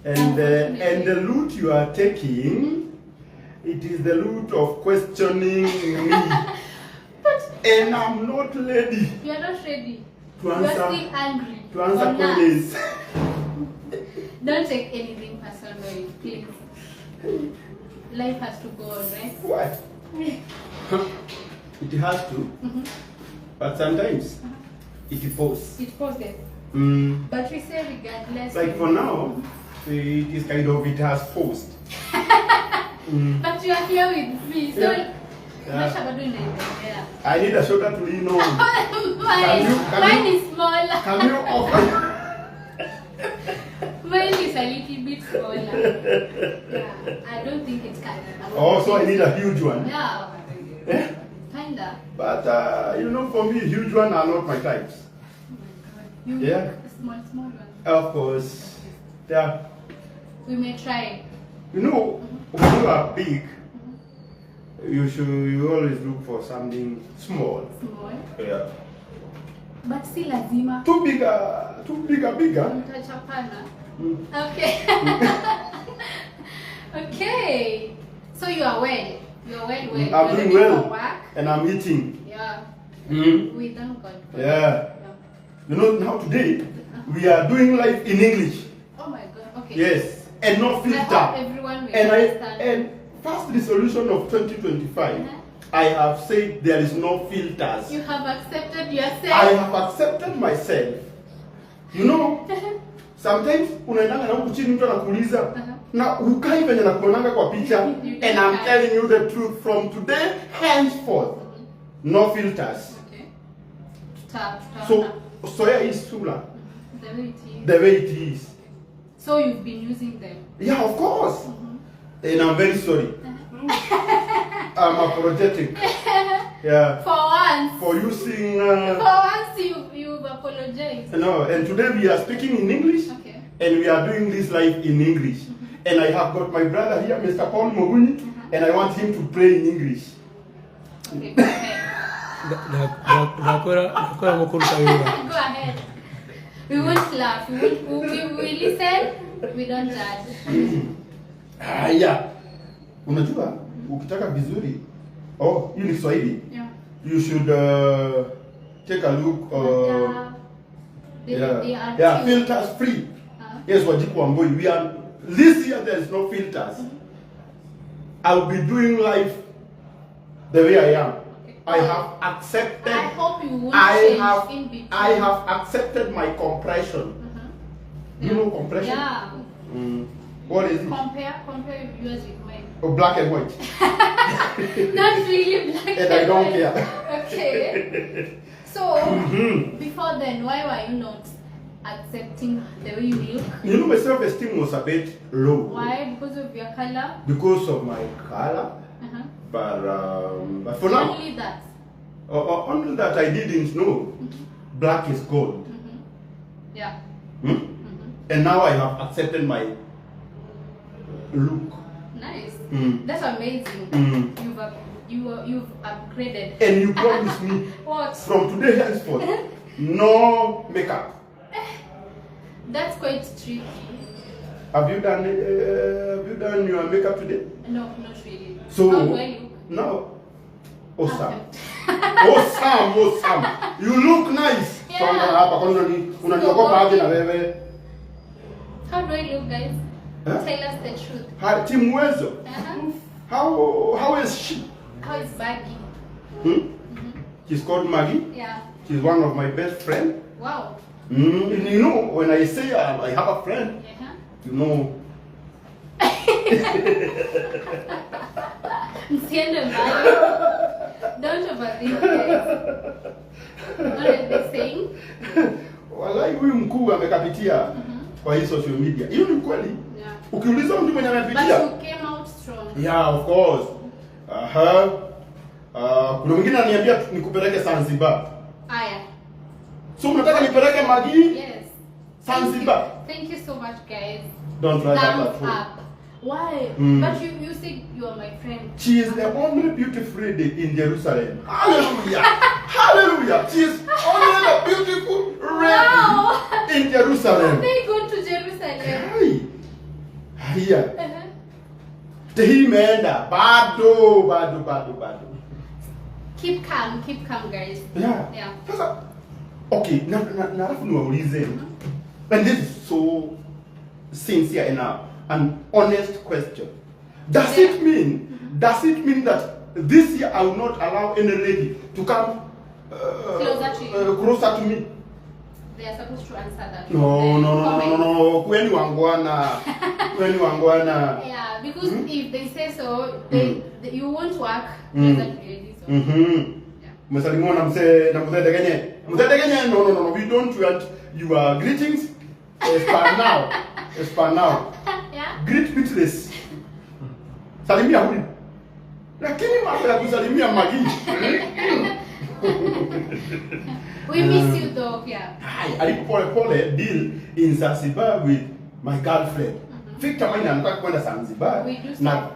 And the route you are taking, it is the route of questioning me. But And I'm not ready you are not ready. to You are answer still angry to answer on us. questions. Don't take anything personally, please. Life has to go on, right? Why? It has to, but sometimes it pause. It pauses. But we say regardless. Like for now, it is kind of, it has paused. But you are here with me, so Yeah. maisha bado inaendelea. I need a shoulder to lean on. Mine, Can mine you- is smaller. Can you offer? Mine is a little bit smaller. Yeah, I don't think it can. Oh, so I need a huge one. Yeah. Eh? Kinda. But for me, huge one are not my types. Oh my God. You Yeah. Small, small one. Of course, yeah. We may try. When you are big, you always look for something small. Small. Yeah. But si lazima. Too bigger, too bigger, bigger. Mtachapana. Okay. Okay. So you are well. You are well, well. I'm You are doing ready well. for work. And I'm eating. Yeah. We thank God for Yeah. that. Yeah. Now today we are doing life in English. Oh my God. Okay. Yes. And no I filter. hope everyone will And I understand. and first resolution of 2025, I have said there is no filters. You have accepted yourself. I have accepted myself. Sometimes unaendanga na huku chini mtu anakuuliza na hukai venye nakuonanga kwa picha, You and I'm don't telling you the truth from today henceforth, no filters. Okay. Tuta, So soya is sura the way it is. the way it is. So you've been using them. Yeah, of course. And I'm very sorry. I'm apologetic. Yeah. For once. For using For once you've apologized. no, and today we are speaking in English. Okay. And we are doing this live in English. And I have got my brother here, Mr. Paul Mogunyi, and I want him to pray in English. Okay, go ahead. Ndakora mũkũruta wĩra. Go ahead. We won't laugh. We won't, we listen. We don't judge. Haya. Unajua ukitaka vizuri, oh, hii ni Kiswahili. Yeah. You should take a look They, yeah. they are Yeah, cute. filters free. Huh? Yes, Wanjiku Wambui, we are this year there is no filters. I'll be doing life the way I am. I have accepted. I hope you won't I change have in between. I have accepted my compression. You know compression? Yeah. What is it? Compare yours with mine. Oh, black and white. Not really black And I don't white. care. Okay. So before then, why were you not accepting the way you look? My self-esteem was a bit low. Why? Because of your color? Because of my color. But for now, Only that. Only that I didn't know, black is gold. Yeah. And now I have accepted my look. Nice. Mm. That's amazing. You've upgraded. And you promised me What? from today henceforth, no makeup. That's quite tricky. Have you done your makeup today? No, not really. So how do I look? No. Awesome. Perfect. Awesome, awesome. You look nice. Yeah. Songa hapa kwanza ni unaniogopa aje na wewe? How do I look, guys? Huh? Tell us the truth. Hi, Team Uwezo. How is she? How is Maggie? She's called Maggie. Yeah. She's one of my best friends. Wow. When I say I have a friend, you know. Msiende mbali. Don't overthink, guys. What are they saying? Walai huyu mkuu amekapitia kwa hii social media. Hiyo ni kweli. Yeah. Ukiuliza mtu mwenye amepitia. But you came out strong. Yeah, of course. Aha. Kuna mwingine ananiambia nikupeleke Zanzibar. Aya. So unataka nipeleke Maggie? Yes. Zanzibar. Thank you so much, guys. Don't try that Thumbs at home. up. Why? But you said you are my friend. She is the only beautiful lady in Jerusalem. Hallelujah. Hallelujah. She is only the beautiful lady Wow. in Jerusalem. They go to Jerusalem. Hey. Haya. Hii imeenda bado bado bado bado. Keep calm, keep calm, guys. Yeah. Sasa okay, na alafu niwaulize. And this is so sincere and an honest question. Does it mean that this year I will not allow any lady to come Closer to you. Closer to me? They are supposed to answer that. No, in no, the no, no, no, comments. no. Kweni wangwana. Kweni wangwana. Yeah, because if they say so, you won't work closer to ladies. So. Yeah. Msalimiwa na mzee na mzee Degenye. Mzee Degenye, no, no, no, no. We don't want your greetings as per now. As per now. Greet Beatrice. Salimia huyu. Lakini mambo ya kusalimia Magi. We miss you though. Yeah. Hai, alipo pole pole deal in Zanzibar with my girlfriend. Victor Maina anataka kwenda Zanzibar We do so. Na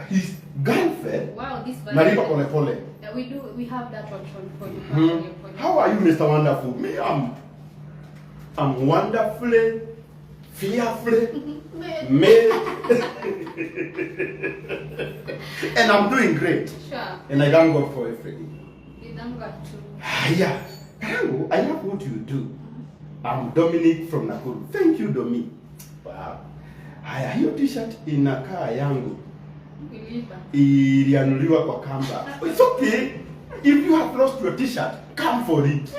his girlfriend. Wow, this Nalipa pole pole. Yeah, we do. We have that option for you. How are you, Mr. Wonderful? Me, I'm wonderfully, fearfully made, and I'm doing great. And I thank God for everything. We thank God too. Yeah. Karangu, I love what you do. I'm Dominic from Nakuru. Thank you, Domi. Wow. Haya, hiyo t-shirt inakaa yangu. Iliiba. Ilianuliwa kwa kamba. It's okay. If you have lost your t-shirt, come for it.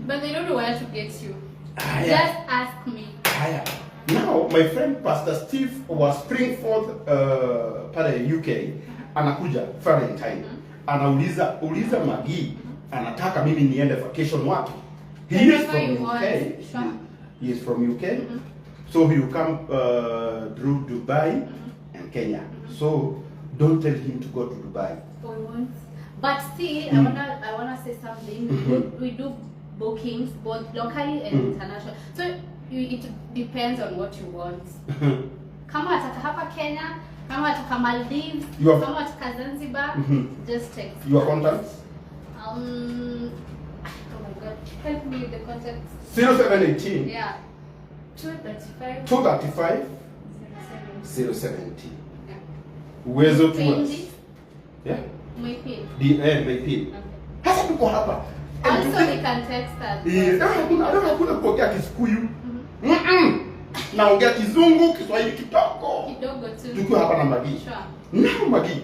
But they don't know where to get you. Haya. Just ask me. Haya. Now, my friend Pastor Steve was Springfield pale UK, anakuja Valentine. Anauliza, uliza Magi, anataka mimi niende vacation wapi? He is Wherever from you want. UK. Sure. He is from UK. So he will come through Dubai and Kenya. So don't tell him to go to Dubai. We won't. But still, I wanna say something. We do bookings both locally and international. So it depends on what you want. Kama wataka hapa Kenya, kama wataka Maldives, kama wataka Zanzibar, just text. Your contacts? Oh my God, help me with the contacts. 0718 Yeah, 235 235 07. 070. Yeah. Uwezo Pin Tours. it? Yeah. Umepin? DM Okay. Sasa tuko hapa. And Also, they can text us. Eh, leo hakuna kuongea Kikuyu. Naongea Kizungu, Kiswahili kidogo. Kidogo tu. Tukiwa hapa na Magi. Sure. Nao Magi.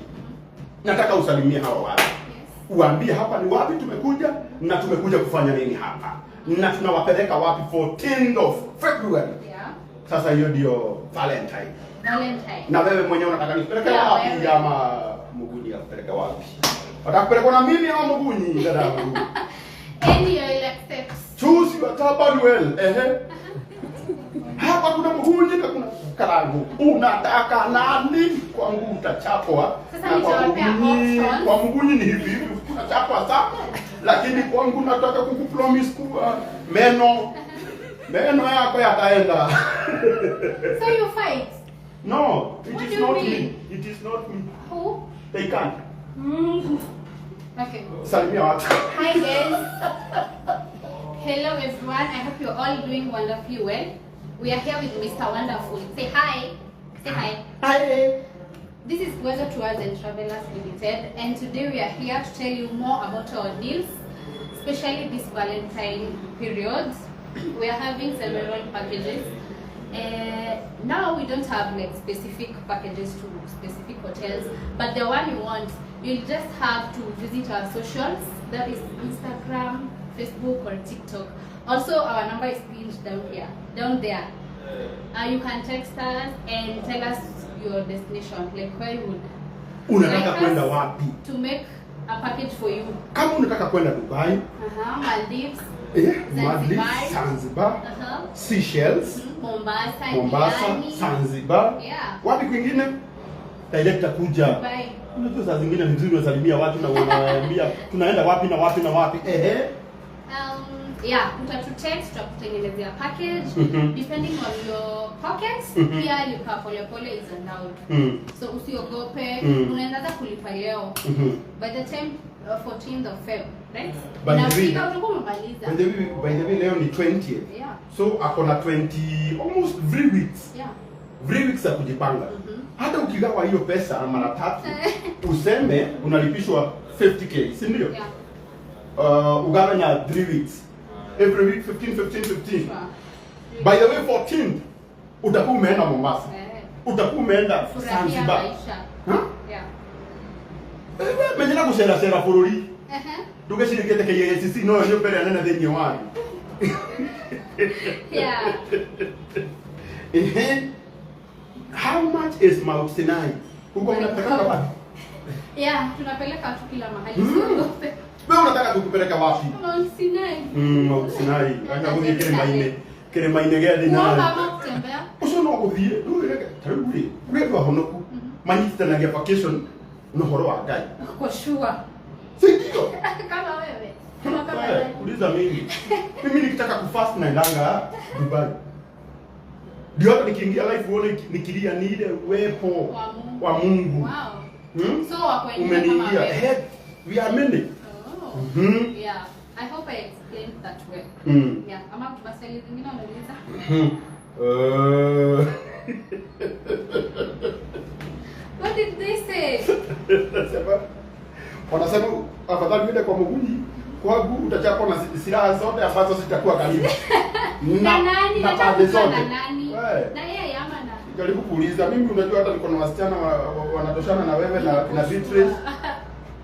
Nataka usalimie hawa watu. Yes. Uambie hapa ni wapi tumekuja na tumekuja kufanya nini hapa. Na tunawapeleka wapi 14th of February. Yeah. Sasa hiyo ndio Valentine. Valentine. Na wewe mwenyewe unataka nikupeleke Yeah, wapi wewe. ama Mugunyi akupeleke wapi? Unataka kupelekwa na mimi ama Mugunyi dadangu? Any I accept. Choose your turban well. Ehe. Hapa kuna Mugunyi na kuna Karangu. Unataka nani? Kwangu utachapwa. Sasa Na kwa nitawapea Mugunyi, options. kwa Mugunyi ni hivi hivi unachapwa sana. Lakini kwangu nataka kukupromise kuwa meno yako yataenda. So you fight. No, it What is do you not mean? me. It is not me. Who? They can't. Okay. Salimia watu. Hi guys. Hello everyone. I hope you're all doing wonderfully well. We are here with Mr. Wonderful. Say hi. Say hi. Hi. This is Uwezo Tours and Travelers Limited, and today we are here to tell you more about our deals, especially this Valentine period. We are having several packages. Now we don't have like specific packages to specific hotels, but the one you want, you'll just have to visit our socials, that is Instagram, Facebook, or TikTok. Also, our number is pinned down here, down there. You can text us and tell us your destination, like where you would Unataka like kwenda us wapi? to make a package for you. Kama unataka kwenda Dubai, Maldives, eh, Maldives, Zanzibar. Zanzibar, Seychelles, Mombasa, Mombasa, Diani. Zanzibar. Yeah. Wapi kwingine? Director kuja. Dubai. Unajua saa zingine ni vizuri unasalimia watu na unawaambia tunaenda wapi na wapi na wapi. Ehe. Yeah, utatutext, tutakutengenezea package depending on your pockets. Pia lipa polepole is allowed. So usiogope, unaweza hata kulipa leo. By the time 14th of Feb, right? By the way- Inafika utakuwa umemaliza. By the way, leo ni 20th. Yeah. So akona 20 almost 3 weeks. Yeah. 3 weeks za kujipanga. Hata ukigawa hiyo pesa mara tatu, useme unalipishwa 50K, si ndio? Yeah. Ugawe na 3 weeks. Every week 15, 15, 15. Sure. By the way, 14 utakuwa umeenda Mombasa. Utakuwa umeenda Furahia Zanzibar. maisha. Huh? Yeah. Menyera gucera cera bururi. Ndugecirikite KICC no nĩ mbere nene thĩinĩ wa thĩ. Ehe. How much is Mount Sinai? Huko mnapeleka wapi? Yeah, tunapeleka watu kila mahali. Usiogope. Wewe unataka tukupeleka wapi? Mount Sinai. Mount Sinai. Anga gũthiĩ kĩrĩma-inĩ. Kĩrĩma-inĩ gĩa Kuomba Sinai. ama kutembea. Ũcio no gũthiĩ rĩu reke ta rĩu rĩ, kũrĩ andũ ahonoku manyitithanagia vacation na ũhoro wa Ngai. Kwa sure. Si ndio? Kama wewe. Kama Wewe, wewe. uliza mimi. Mimi nikitaka kufast naendanga Dubai. Ndio hata nikiingia live uone nikilia ni ile uwepo Wa Mungu. wa Mungu. Wow. Hmm? So wako wengine kama Umeniingia. wewe. Hey, we are many. Oh. Yeah. I hope I explained that well. Yeah. Ama maswali zingine unauliza? What did they say? Wanasema afadhali uende kwa Mugunyi, kwangu utachapwa na silaha zote ambazo zitakuwa karibu. Na nani? Na Nataka pande kujua zote. na nani? Wewe. Na yeye ama na Jaribu kuuliza mimi, unajua hata niko na wasichana wanatoshana na wewe na Beatrice.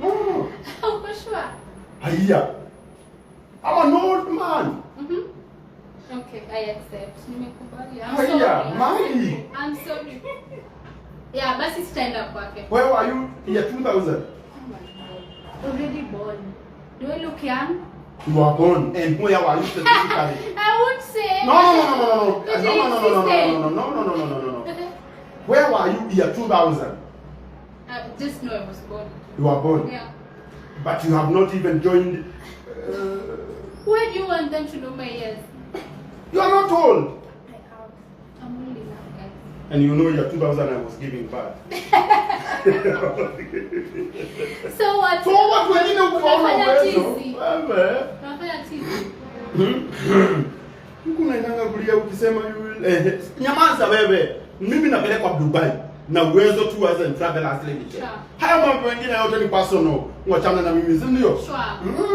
No, no, no. Uko sure? Haiya. I'm an old man. Okay, I accept. Nimekubali. I'm Haya, sorry. Mali. I'm sorry. Yeah, basi sitaenda kwake. Where were you year 2000? Oh my God. Already born. Do I look young? You were born. And where were you specifically? I won't say. No, no, no, no, no, no. But No, no, no, no, no, insisted. no, no, no, no, no, no, no, no. Where were you year 2000? I just know I was born. You were born. Yeah. But you have not even joined. Why do you want them to know my years? You are not old. I am. I'm old enough, guys. And you know year 2000 I was giving birth. So what? So watu wengine ukiwaona Unafanya uwezo. tizi. Wewe. Unafanya tizi. Huku unaendanga kulia ukisema you will, nyamaza wewe. Mimi napelekwa Dubai na Uwezo Tours and Travelers Limited. Sure. Haya mambo mengine yote ni personal. Wachana na mimi, si ndio? Sure.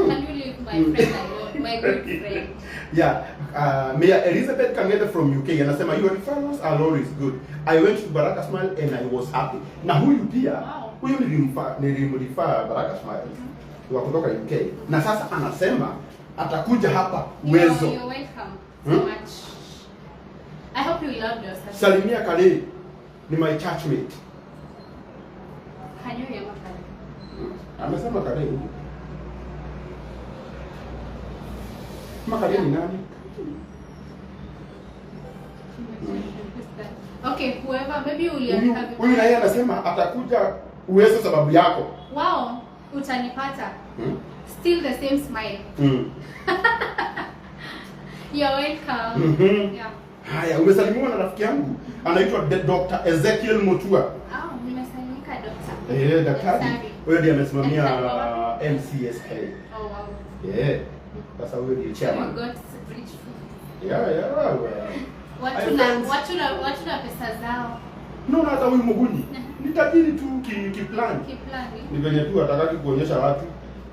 Can you leave my friend alone? My good friend. Yeah, Mayor Elizabeth Kangete from UK anasema your referrals are always good. I went to Baraka Smile and I was happy. Na huyu pia, Wow. huyu nilimrefer Baraka Smile wa kutoka UK. Na sasa anasema atakuja hapa Uwezo. You're welcome so much. I hope you loved your session. Salimia Kale ni my churchmate. Can you hear Kale? Amesema Kale huyu. Kama Kale ni nani? Okay, whoever, maybe Huyu uliandika huyu na yeye anasema atakuja Uwezo sababu yako. Wow, utanipata. Still the same smile. You're welcome. Yeah. Haya, umesalimiwa na rafiki yangu anaitwa Dr. Ezekiel Mutua. Oh, nimesalimika doctor. Eh, daktari. Daktari. Huyo ndiye amesimamia Daktari. MCSK. Oh wow. Yeah. Sasa huyo ndiye You chairman. got rich food. Yeah, well. Watu I na friends. watu na pesa zao. No, na hata huyu Mugunyi ni tajiri tu ki plan. Kiplani Ni venye tu atakaki kuonyesha watu.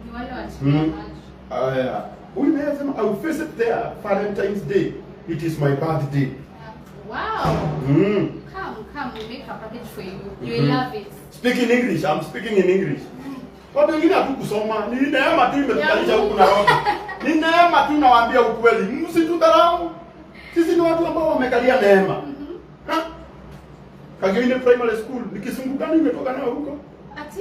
ni wale wa chini ya maji. Aya. Huyu naye anasema I will visit there Valentine's Day. It is my birthday. Wow. Come, come, we make a package for you. You will love it. Speak in English. I'm speaking in English. Watu wengine hatukusoma. Ni neema tu imetukalisha huku Nairobi. Ni neema tu nawaambia ukweli. Msitudharau. Sisi ni watu ambao wamekalia neema. Ha? Kagioine Primary School. Ni kisungu gani umetoka nayo huko? Ati?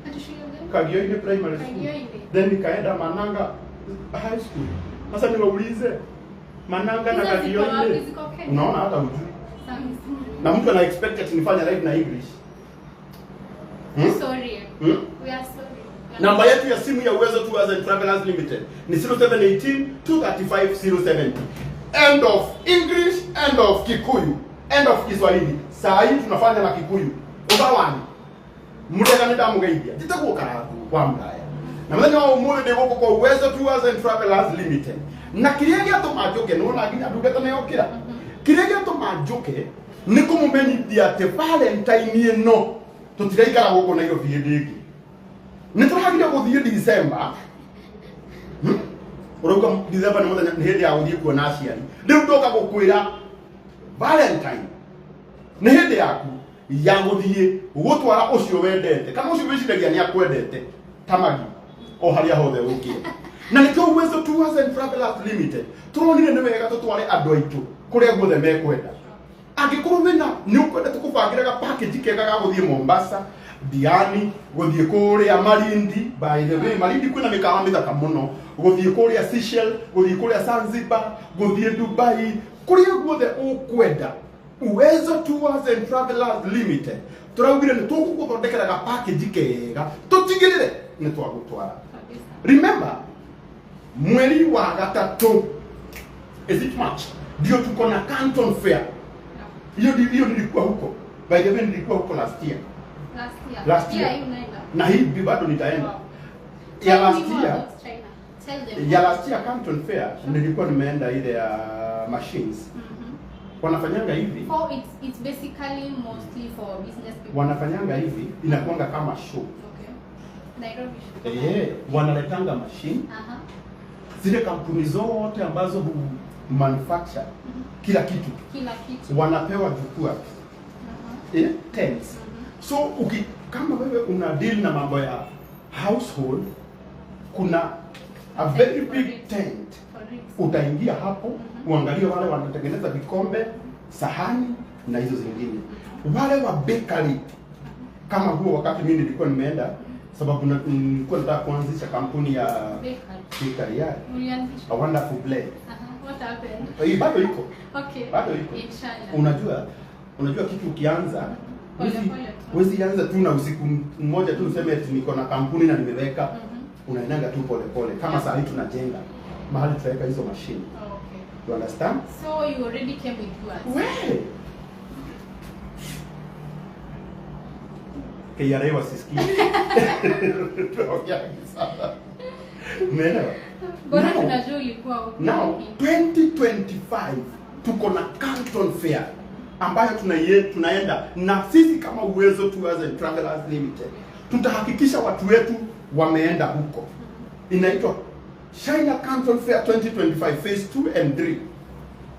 Ati shule gani? Kagioine Primary School. Kagioine. Then nikaenda Mananga High School. Sasa niwaulize Mananga na Hizo ziko wapi? Kagioine. Ziko Kenya? Unaona hata hujui. Sawa. Na mtu ana expect ati nifanye live na English. Hmm? Sorry. Hmm? We are sorry. Namba yetu ya simu ya Uwezo Tours and Travelers Limited ni 0718 235 070. End of English, end of Kikuyu, end of Kiswahili. Saa hii tunafanya na Kikuyu. Ubawani. Murega nĩ ndamũgeithia njĩtagwo Karangu wa Muraya na mũthenya wa ũmũthĩ ndĩ gũkũ kwa Uwezo Tours and Travelers Limited, na kĩrĩa gĩatũma njũke nĩwona nginya ndungata nĩyokĩra, kĩrĩa gĩatũma njũke Nĩ kũmũmenyithia atĩ Valentine ĩno tũtiraikara gũkũ Nairobi hĩndĩ ĩngĩ. Nĩ tũragire gũthiĩ December. Ũrauga December nĩ mũthenya nĩ hĩndĩ ya gũthiĩ kuona aciari. Rĩu ndoka gũkwĩra Valentine nĩ hĩndĩ yaku ya gũthiĩ gũtwara ũcio wendete kana ũcio wĩciragia nĩ akwendete tamagi o harĩa hothe ũngĩenda. Na nĩkĩo Uwezo Tours and Travelers Limited tũronire nĩ wega tũtware andũ aitũ kũrĩa guothe mekwenda. Angĩkorwo wĩna nĩ ũkwenda tũkũbangĩre ga package kega ga gũthiĩ Mombasa, Diani, gũthiĩ kũrĩa Malindi. By the way, Malindi kwĩna mĩkawa mĩthaka mũno, gũthiĩ kũrĩa Seychelles, gũthiĩ kũrĩa Zanzibar, gũthiĩ Dubai, kũrĩa guothe ũkwenda. Uwezo Tours and Travelers Limited tũraugire nĩ tũgũgũthondekera ga package kega tũtigĩrĩre nĩ twagũtwara. Remember, mweri wa gatatũ, is it March, ndio tuko na Canton Fair. Hiyo hiyo nilikuwa huko. By the way, nilikuwa huko last year. Last year. Last year. Yeah, you unaenda. Na hii bado nitaenda. Wow. Ya Tell last me more year, about China. Tell them. ya last year Canton Fair nilikuwa nimeenda ile ya machines. Wanafanyanga hivi. For it's basically mostly for business people. Wanafanyanga hivi, inakuanga kama show. Okay. Nairobi show. Wanaletanga machine. Zile kampuni zote ambazo hu manufacture kila kitu. Kila kitu. Wanapewa jukwaa. Tents. So kama wewe una deal na mambo ya household, kuna a very big tent. Utaingia hapo, uangalie wale wanatengeneza vikombe, sahani na hizo zingine. Wale wa bakery, kama huo wakati mimi nilikuwa nimeenda sababu nilikuwa nataka kuanzisha kampuni ya bakery. Bakery ya Ulianzisha? A Wonderful Blend. What happened? Hii bado iko. Okay. Bado iko. Inshallah. Unajua kitu ukianza, Pole pole tu. huwezi anza tu na usiku mmoja tu useme eti niko na kampuni na nimeweka. Unaendanga tu pole pole. Kama saa hii tunajenga mahali tutaweka hizo mashine. Okay. You understand? So you already came with yours. We. KRA wasisikie. Tunaongea sana. Umeelewa? Bora Now, tunajua ulikuwa huko. Now 2025 tuko na Canton Fair ambayo tunaenda na sisi kama Uwezo Tours and Travelers Limited tutahakikisha watu wetu wameenda huko. Inaitwa China Canton Fair 2025 Phase 2 and 3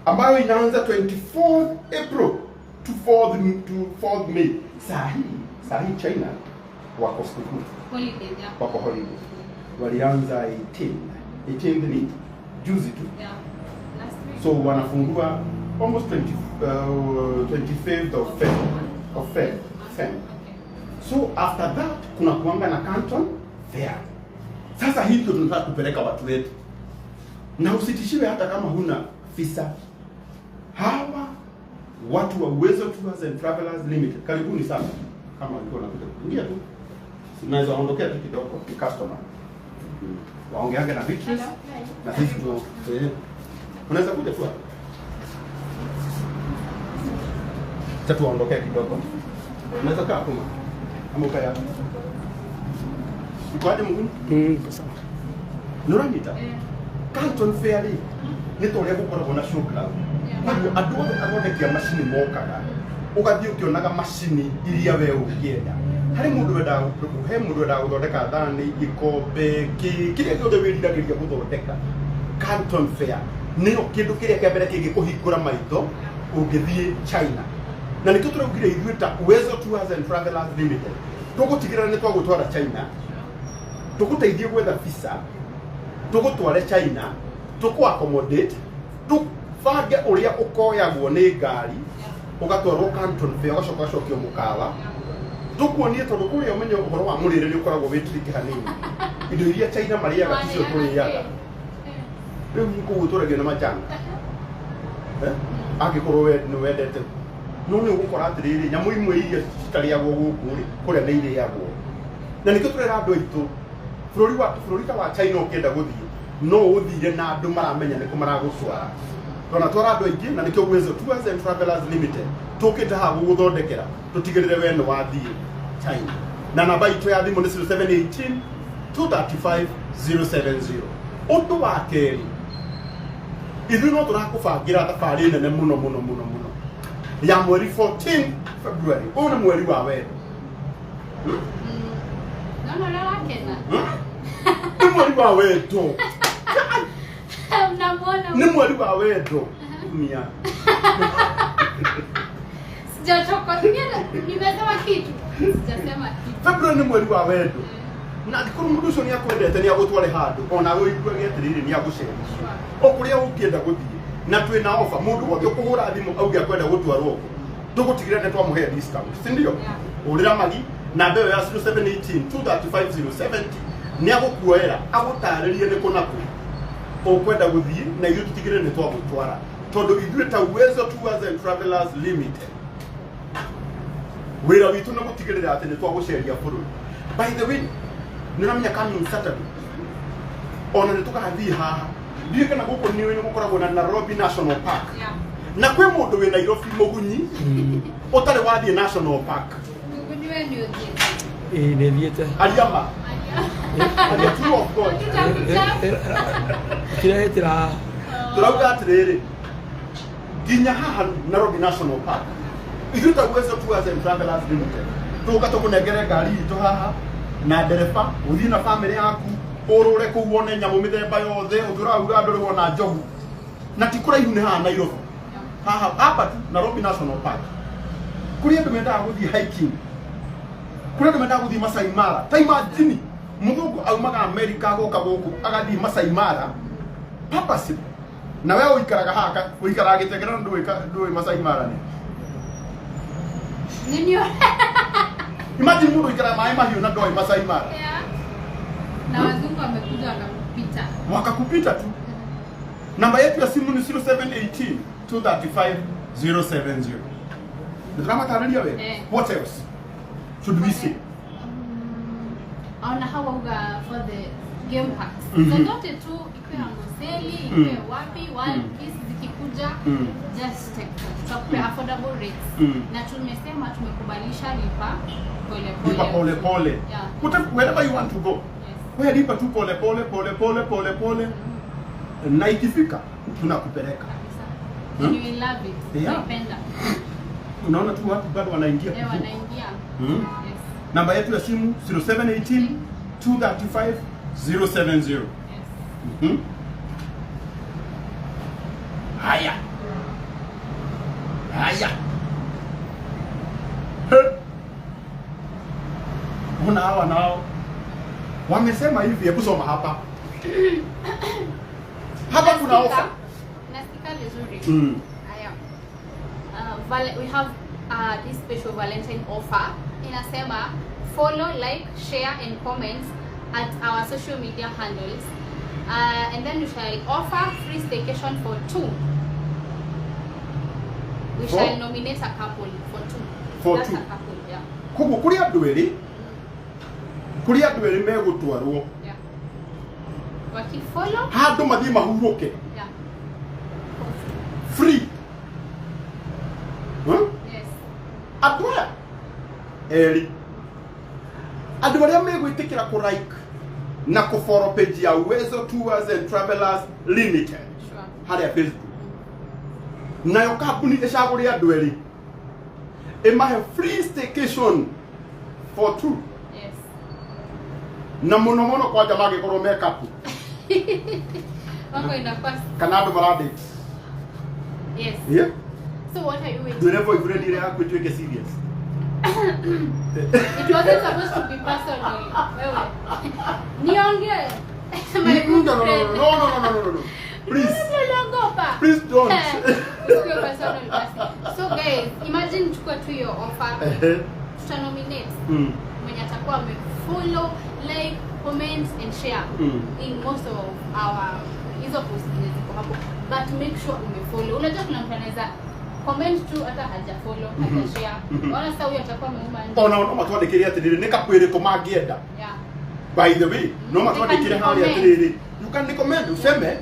ambayo inaanza 24th April to 4th May. Saa hii China wako sikukuu. Holiday, yeah. Wako holiday. Walianza 18. 18 ni juzi tu. Yeah. Last week. So wanafungua almost 25th of Feb. Of Feb. Feb. Okay. So after that kuna kuanga na Canton Fair. Sasa hii ndio tunataka kupeleka watu wetu. Na usitishiwe hata kama huna visa. Hawa watu wa Uwezo Tours and Travelers Limited, karibuni sana. Kama ulikuwa unakuja kuingia tu, unaweza ondokea tu kidogo ni customer. Waongeange na Beatrice na sisi tu. Unaweza kuja tu hapa. Sasa tuwaondokee kidogo. Unaweza kaa hapo ama ukae hapo. Uko aje Mungu? Niko sawa. Nuranyita? Canton Fair rĩ, nĩ ta ũrĩa gũkoragwo na show club. Koguo andũ othe athondeki a macini mokaga, ũgathiĩ ũkĩonaga macini iria we ũngĩenda. Harĩ mũndũ wendaga, he mũndũ wendaga gũthondeka thani, ikombe, kĩrĩa gĩothe wĩriragĩria gũthondeka. Canton Fair nĩyo kĩndũ kĩrĩa kĩa mbere kĩngĩkũhingũra maitho ũngĩthiĩ China. Na nĩkĩo tũraugire ithuĩ ta Uwezo Tours and Travelers Limited tũgũtigĩrĩra nĩ twagũtwara China, tũgũteithie gwetha visa, tũgũtware China, tũkũ accommodate, tũbange ũrĩa ũkoyagwo nĩ ngari, ũgatwarwo Canton Fair, ũgacoka ũgacokio mũkawa. Tũkuonie tondũ kũrĩa ũmenye ũhoro wa mũrĩre nĩ ũkoragwo wĩ tricky hanini. Indo iria China marĩaga ticio tũrĩaga. Rĩu kũu tũragia na majanga. Angĩkorwo we nĩ wendete. No nĩ ũgũkora atĩrĩrĩ, nyamũ imwe iria citarĩagwo gũkũ rĩ, kũrĩa nĩ irĩagwo. Na nĩkĩo tũrera andũ aitũ, bũrũri ta wa China ũkĩenda gũthiĩ, no ũthire na andũ maramenya nĩkũ maragũtwara. Twana twara andũ aingĩ, na nĩkĩo Uwezo Tours and Travelers Limited tũkĩte haha gũgũthondekera, tũtigĩrĩre we nĩ wathiĩ China. Na namba itũ ya thimũ nĩ 0718 235 070. Ũndũ wa kerĩ, ithuĩ no tũrakũbangĩra thabarĩ nene mũno mũno mũno mũno. Ya mweri 14 February. Ũyũ nĩ mweri wa wendo. Naona ũrĩa wakena. Nĩ mweri wa wendo. Mnamuona. Nĩ mweri wa wendo. Mia. Sijachoka. Nimesema kitu. Sijasema kitu. February nĩ mweri wa wendo. Na angĩkorwo mũndũ ũcio nĩ akwendete nĩ agũtware handũ ona ũiguage atĩrĩrĩ nĩ agũceria. O kũrĩa ũngĩenda gũthiĩ na twĩna offer mũndũ wothe ũkũhũra thimũ auge akwenda gũtwarwo kũ tũgũtigĩrĩra nĩ twamũhe discount, si ndio? Hũrĩra Magi namba ĩyo ya 0718 235 070 nĩ agũkuoera agũtarĩrie nĩ kũ na kũ ũkwenda gũthiĩ na ithuĩ tũtigĩrĩre nĩ twagũtwara tondũ ithuĩ ta Uwezo Tours and Travelers Limited wĩra witũ nĩ gũtigĩrĩra atĩ nĩ twagũceria bũrũri. By the way, nĩ ũramenya coming Saturday ona nĩ tũgathiĩ haha ndiũĩ kana gũkũ nĩ nĩ gũkoragwo na Nairobi National Park. Na kwĩ mũndũ wĩ Nairobi mũgunyi ũtarĩ wathiĩ National Park. Mũgunyi we nĩ ũthiĩte. Ĩĩ, nĩ thiĩte. Ariama aria true of God. Tirehĩtĩra haha. Tũrauga atĩrĩrĩ nginya haha Nairobi National Park ithuĩ ta Uwezo Tours and Travelers Limited tũka tũkũnengere ngari itũ haha na ndereba ũthiĩ na bamĩrĩ yaku ũrũre kũu wone nyamũ mĩthemba yothe ũngĩ ũrauga ndũrĩ wona njogu na ti kũraihu nĩ haha Nairobi haha hapa tu Nairobi National Park kũrĩ andũ mendaga gũthiĩ hiking kũrĩ andũ mendaga gũthiĩ Masai Mara. Ta imagine mũthũngũ aumaga America agoka gũkũ agathiĩ Masai Mara purposely na we ũikaraga haha ũikaraga gĩtengera na ndũĩ Masai Mara nĩ. Nini? Imagine mũndũ ũikaraga maĩ mahiũ na ndoĩ Masai Mara. Na wazungu wamekuja wakakupita. Wakakupita tu. Namba yetu ya simu ni 0718 235 070. Nĩ we. What else should we say? Ona hawa uga for the game parks. Zozote tu ikuwe Amboseli, ikuwe wapi, Wild Peace zikikuja, just take them. Tutakupea affordable rates. Na tumesema tumekubalisha lipa pole pole. Lipa pole pole. Yeah. Wherever you want to go. Yes. Wewe lipa tu pole pole pole pole pole pole. Na ikifika tunakupeleka. Kabisa. And you will love it. Yeah. Unaipenda. Unaona tu watu bado wanaingia. Wanaingia. Yes. Namba yetu ya simu 0718 235 070. Yes. Haya. Haya. Kuna hawa nao wamesema hivi, hebu soma hapa. Hapa kuna offer. Nasikika vizuri. Haya. We have this special Valentine offer. Inasema follow, like, share and comment at our social media handles. And then we shall offer free staycation for two. We shall nominate a couple for two. For That's two. A couple, yeah. Koguo kuri andu eri, kuri andu eri megutwarwo. Yeah. Wakifollow handu mathie mahuruke. Yeah. Free. Huh? Yes. Andu aya eri andu aria megwitikira ku like na ku follow page ya Uwezo Tours and Travelers Limited. Sure. Haria Facebook. Nayo kambuni ĩcagũre andũ erĩ ĩmahe free staycation for two. Yes. Na mũno mũno kwanja mangĩkorwo me couple. Mambo inakuwa kana andũ maradate. Yes. Yeah. So what are you waiting? Ndwĩre boyfriend ĩrĩa yaku ĩtuĩke serious. It wasn't supposed to be personal. Wewe. Niongee. My good No, no, friend. no, no, no, no, no, no. Please. Niliogopa. Please don't. Usiwe personal basi. So guys, imagine chukua tu hiyo offer. Tuta nominate mwenye atakuwa amefollow, like, comment and share in most of our hizo posts zenye ziko hapo. But make sure umefollow. Unajua kuna mtu anaweza comment tu hata hajafollow, hajashare. Wala sasa huyo atakuwa ameuma nje. Ona no matwandĩkĩre atĩrĩrĩ nĩ kakwĩrĩkũ mangĩenda. Yeah. By the way, no matwandĩkĩre They can harĩa recommend. atĩrĩrĩ. You can recommend useme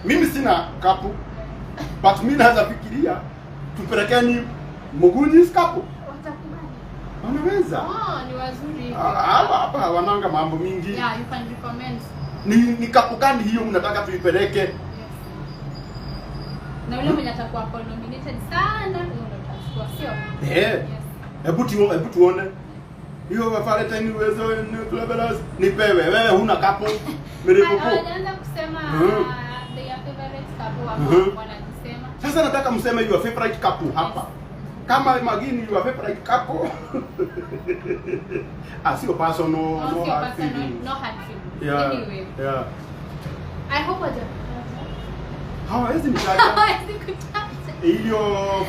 mimi sina kapu but mimi naweza fikiria tupelekeni Mugunyi's kapu. Watakubali. Wanaweza. Oh, ni wazuri. Hapa hapa wananga mambo mingi. Yeah, you can recommend. Ni kapu gani hiyo mnataka tuipeleke? Yes. Na yule mwenye atakuwa nominated sana, huyo ndo utachukua. Sure, sio? Eh. Yes. Hebu tuone. Hiyo Valentine Uwezo Travelers nipewe. Wewe huna couple. Milipuko. Hawajaanza kusema their favorite couple ama wanajisema. Sasa nataka mseme your favorite couple hapa. Kama Magini your favorite couple. Ah, sio personal, No, no sio hard personal, feelings. no hard feelings. Yeah. Anyway, Yeah. I hope hawaja Hawawezi nitaja. hawawezi kutaja. Hiyo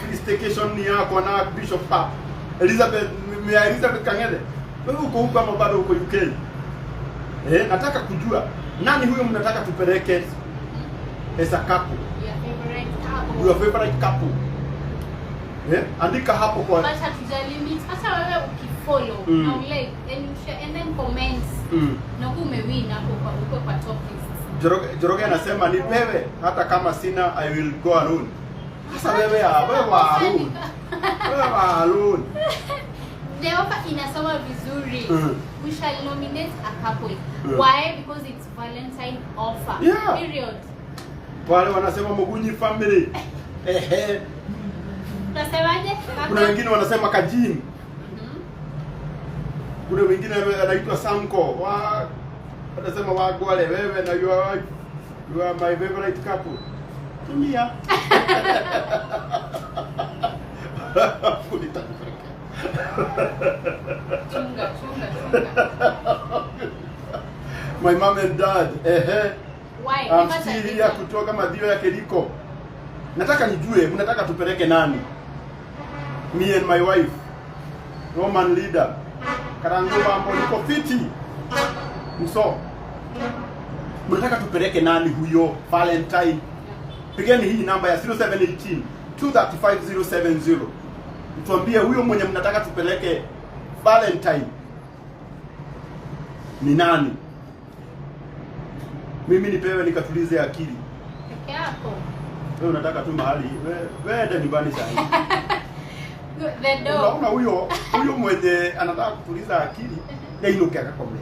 free staycation ni yako na Bishop Pap. Elizabeth, Mia Elizabeth Kang'ethe. Wewe uko huko ama bado uko UK? Eh, nataka kujua nani huyo mnataka tupeleke as a couple. Your favorite couple. Your favorite couple. Eh, andika hapo kwa But hatuja limit. Hata wewe ukifollow na ulike and you share and then comment. Na huku umewin hapo kwa uko kwa top list. Joroge anasema nipewe hata kama sina, I will go alone. Sasa wewe wewe wa alone. Wewe wa alone. The offer inasoma vizuri. We shall nominate a couple. Why? Because it's Valentine offer. Yeah. Period. Wale wanasema Mugunyi family. Ehe. Unasemaje? Kuna wengine wanasema Kajim. Kuna wengine anaitwa Sanko. Wa wanasema Wagwale, wewe na your wife, you are my favorite couple. Tumia. Chunga, chunga, chunga. My mom and dad. Ehe. Why? I'm Give us a still here reason. kutoka madhio ya Keliko. Nataka nijue mnataka tupeleke nani? Me and my wife. Roman leader. Karangu mambo niko fiti. Mso. Mnataka tupeleke nani huyo Valentine? Pigeni hii namba ya 0718 235070. Mtuambie huyo mwenye mnataka tupeleke Valentine ni nani? Mimi nipewe nikatulize akili. Peke yako. Wewe unataka tu mahali, wewe enda nyumbani sasa. The dog. Unaona huyo mwenye anataka kutuliza akili ndainuke akakome.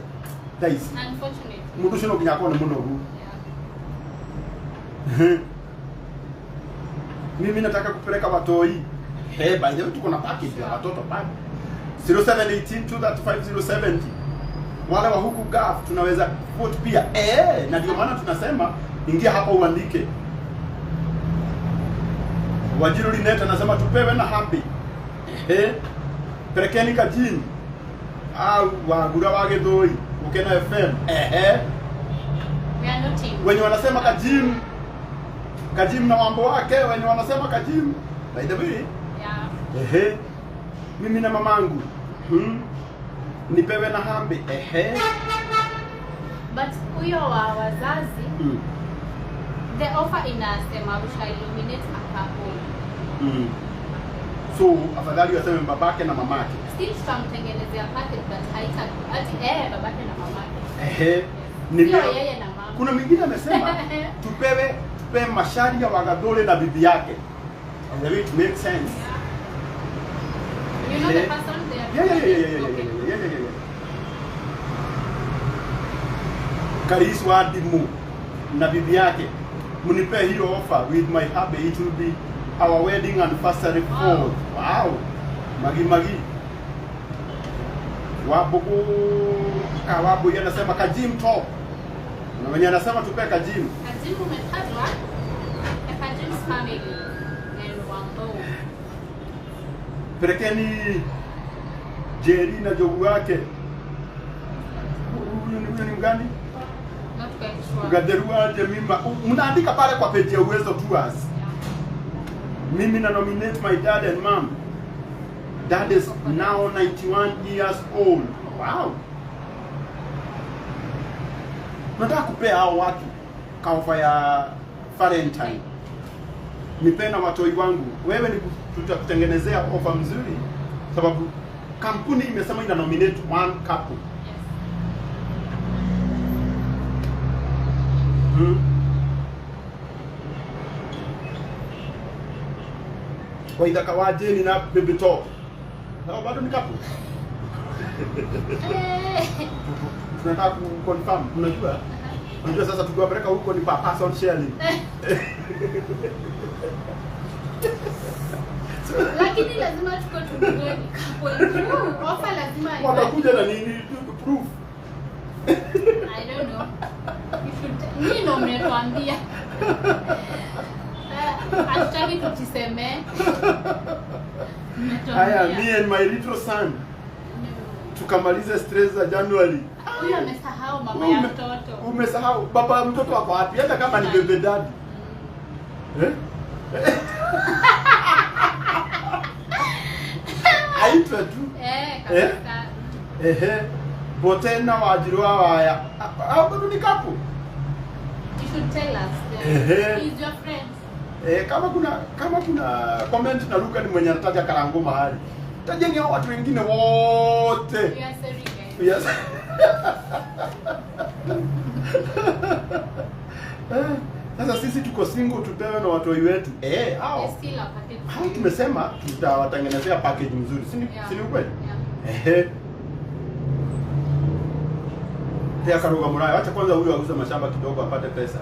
Daisi. Unfortunately. Mundu ucio no nginya akorwo nĩ mũnogu. Yeah. Mimi nataka kupeleka watoi. Hey, by the way tuko na package ya watoto bado. 0718 235070. Wale wa huku Gulf tunaweza quote pia. Na ndio maana tunasema ingia hapa uandike. Wajiru Linet anasema tupewe na happy. Pelekeni kajini. Au wagura wa Githui, Ukena FM. We are not in. Wenye wanasema Kajim. Kajim na mambo wake, wenye wanasema Kajim. By the way. Yeah. Mimi na mamangu. Nipewe na hambi. But huyo wa wazazi, the offer inasema we shall nominate a couple. So afadhali waseme babake na mamake. Still tutamtengenezea package but haita ati babake na mamake. Sio yeye na mama. Kuna mwingine amesema tupewe Macharia wa Gathuri na bibi yake. And it makes sense. Yeah. You know the person there? Yeah. Karis wa Dimu na bibi yake. Mnipe hiyo offer with my hubby, it will be our wedding anniversary. Wow. Wow. Magi magi. Wabugu kawabu yeye anasema Kajim top. Na mwenye anasema tupe Kajim. Kajim umetajwa. Kajim's family and Wambo. Pelekeni Jerry na jogu wake. Huyu ni mgani? Not quite sure. Gaderua Jemima. Mnaandika pale kwa page ya Uwezo Tours. Yeah. Mimi na nominate my dad and mom. Dad is now 91 years old. Wow. Nataka kupea hao watu kaofa ya Valentine. Nipe na watoi wangu. Wewe ni tutakutengenezea ofa mzuri sababu kampuni imesema ina nominate one couple. Yes. Kwa idha wa Jane na baby top. Na bado ni couple. Tunataka ku confirm, unajua? Unajua sasa tukiwapeleka huko ni person sharing. Lakini lazima tuko tujue ni couple. True. Offer lazima Watakuja na nini proof? I don't know. You should nyinyi ndio mnatuambia. Hatutaki tujisemee. Haya, Mnatuambia. me and my little son No. tukamalize stress za January. Huyu amesahau mama ya mtoto. Umesahau baba mtoto wako wapi? Hata kama ni baby daddy. Eh? Aitwe tu. Eh, kabisa. Ehe. Botena waajiriwa waya. Hao bado ni couple. You should tell us. Ehe. He's your friend. Eh, kama kuna comment na Luka ni mwenye anataja Karango mahali. Tajeni hao watu wengine wote. We are sorry guys. Yes. Eh, sasa sisi tuko single tupewe na watoi wetu. Eh, hao. There's still a package. Hao tumesema tutawatengenezea package mzuri. Si ni Yeah. si ni ukweli? Yeah. Ehe. Tea Karuga Muraya, acha kwanza huyu auze mashamba kidogo apate pesa.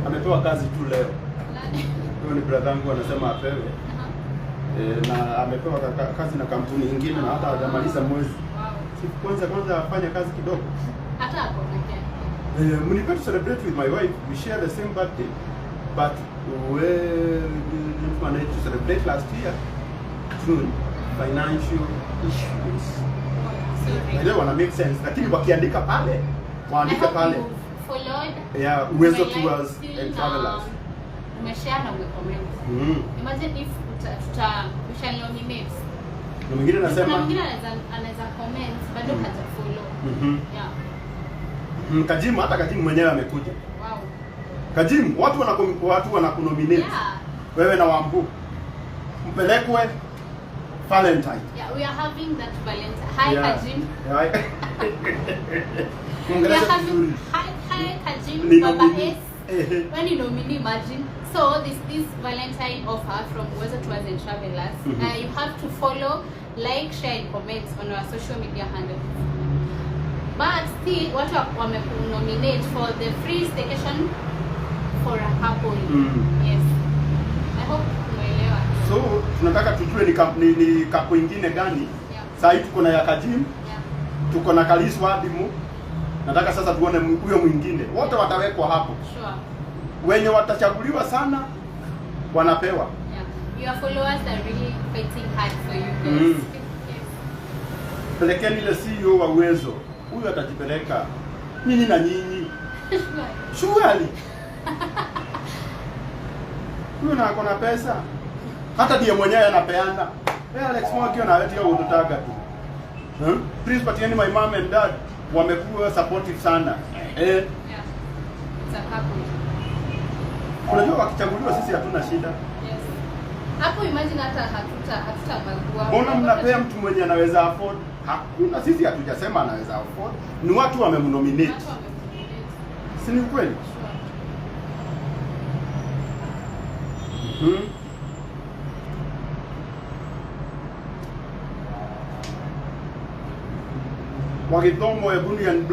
Amepewa kazi tu leo. Nani? Huyo ni brother yangu anasema apewe. Aha. E, na amepewa kazi na kampuni nyingine na hata hajamaliza mwezi. Wow. Si kwanza afanye kazi kidogo. Hata ako na care. Mnipe to celebrate with my wife. We share the same birthday, but we didn't manage to celebrate last year. June, financial issues. Sorry. Najua wana make sense, lakini wakiandika pale, waandike I hope pale. you've followed Yeah, Uwezo umelike Tours still and na Travelers. Umeshare na umecomment. Imagine if tuta we shall nominate. Na mwingine Kuna anasema mwingine anaweza comment bado haja follow. Yeah. Kajimu, hata Kajimu mwenyewe amekuja. Wow. Kajimu, watu wanakunominate. Yeah. Wewe na Wambu. Mpelekwe Valentine. Yeah, we are having that Valentine. Hi Yeah. Kajim. Yeah. We are Muongeleshe having vizuri. hi Kajim Ni Baba nominee. S. Ehe. When you nominee, imagine. So this Valentine offer from Uwezo Tours and Travelers, you have to follow, like, share and comment on our social media handles. But still, watu wamekunominate for the free staycation for a couple. Yes. I hope umeelewa. So tunataka tujue ni couple ingine gani. Yeah. Saa hii tuko na ya Kajim, Yeah. tuko na Kalis Wadimu. Nataka sasa tuone huyo mwingine. Wote watawekwa hapo. Sure. Wenye watachaguliwa sana wanapewa. Yeah. Your followers are really fighting hard for you guys. Yes. Pelekeni ile CEO wa Uwezo. Huyu atajipeleka. Nyinyi na nyinyi. Sure. Surely. Huyu na ako na pesa. Hata ndiye mwenyewe anapeana. Eh, Alex Mwakio na wewe ututaga tu. Hmm? Please patieni my mom and dad wamekuwa supportive sana. Eh, Yeah. It's a couple. unajua wakichaguliwa sisi hatuna shida. Yes. Hapo imagine hata hatutabagua. Mbona mnapea mtu mwenye anaweza afford? Hakuna, sisi hatujasema anaweza afford. Ni watu wamemnominate. Watu wamekunominate. Si ni ukweli? Sure. Wagithomo Ebuni and